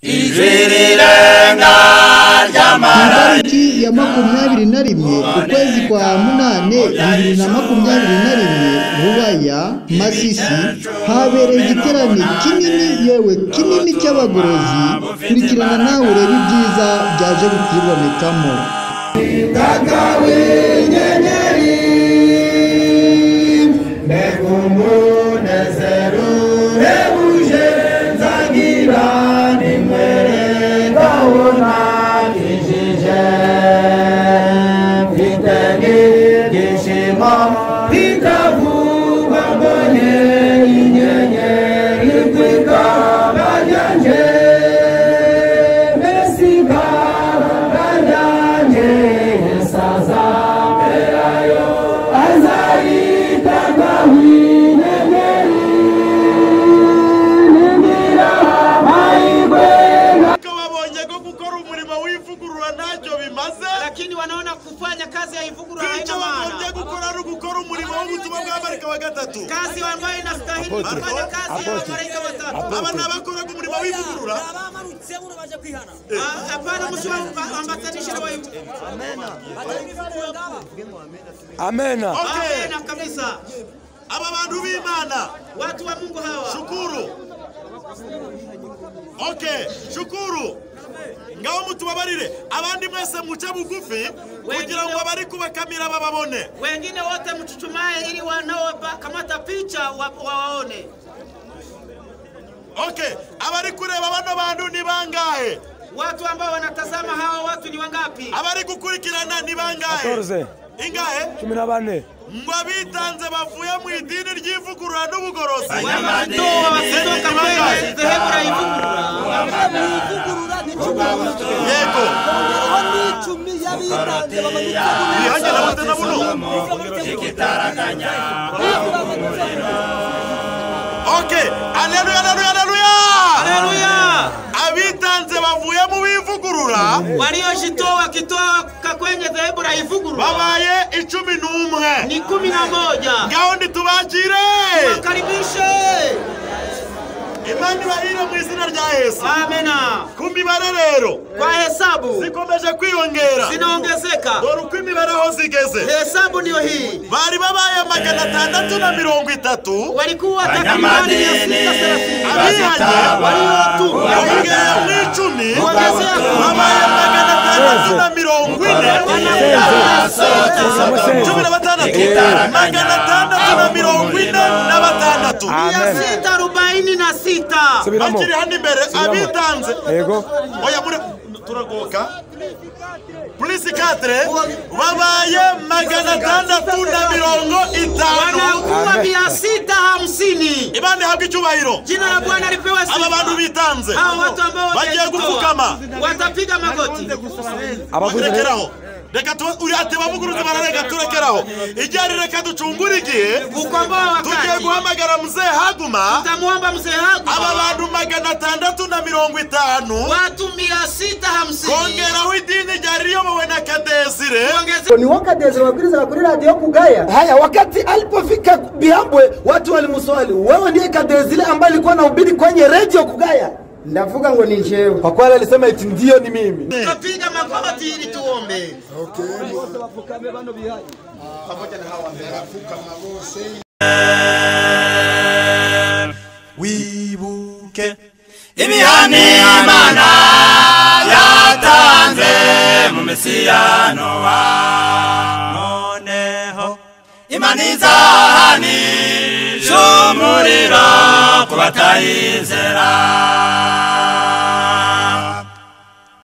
Ijwi rirenga ry'amarayika. Tariki ya 21 ukwezi kwa 8 2021 Rubaya Masisi habereye igiterane kinini yewe kinini cy'abagorozi. Kurikirana nawe urebe ibyiza byaje kukibonekamo. Lakini wanaona kufanya kazi ya ivugurura haina maana. Kazi ambayo inastahili kufanya kazi ya malaika watatu. Hapana, msiwaambatanishe na Amena. Amena kabisa. Aba bantu b'Imana, watu wa Mungu hawa. Shukuru. Okay, shukuru. Ngaho mutubabarire abandi mwese muce bugufi kugira ngo abari kubakamira bababone. Wengine wote mchuchumae ili wanaokamata picha wawaone. Okay, abari kureba bano bantu ni bangahe? Watu ambao wanatazama hawa watu ni wangapi? Abari gukurikirana ni bangahe? 14. Ingahe? 14. Ngo abitanze bavuye mu idini ry'ivugurura n'ubugorozi. Walitoa wakitoka kwenye dhehebu la ivugurura. Yego. Okay, haleluya, haleluya, haleluya. Haleluya. Abitanze bavuye mu bivugurura, waliojitoa wakitoka kwenye dhehebu la ivugurura babaye 11. Ni 11. Ngaho nditubakire. Tuwakaribishe. Imana ibahire mu izina rya Yesu. Amena. Ku mibare rero, kwa hesabu zikomeje kwiyongera, zinaongezeka. Dore uko imibare aho zigeze. Hesabu niyo hii. Bari babaye 630, walikuwa takribani 630. Abihanye waliotu ongera mu 10, kuongezea babaye 640. 16, 646. Subiramo. Bakiri hano imbere abitanze. Yego. Oya muri turagoka. Plus 4 babaye 650. Wanakuwa 650. Imana ihabwe icyubahiro. Jina la Bwana lipewe sifa. Aba bantu bitanze. Hawa watu ambao bagiye gupfukama watapiga magoti. Abakurekeraho. Reka uriate bavuguruze barareka turekeraho. Ijari reka ducungure igihe. Kukomboa wakati. Tugiye guhamagara mzee Haguma. Tutamuomba mzee Haguma. Aba bantu 650. Watu 650. Kongeraho idini ryari riyobowe na Kadezire. Ni Kadezire wabwiriza kuri radio Kugaya. Haya, wakati alipofika Bihambwe watu walimswali, wewe ndiye Kadezire ambaye alikuwa anahubiri kwenye radio Kugaya? Ndavuga ngo ni jewe. Kwa kweli alisema eti ndio ni mimi. Tupiga magoti ili tuombe. Okay. Pamoja na hawa mberafuka magose. Wibuke imihani Imana yatanze mu Mesiya Nowa. Noneho Imana izahanisha umuriro ku batayizera.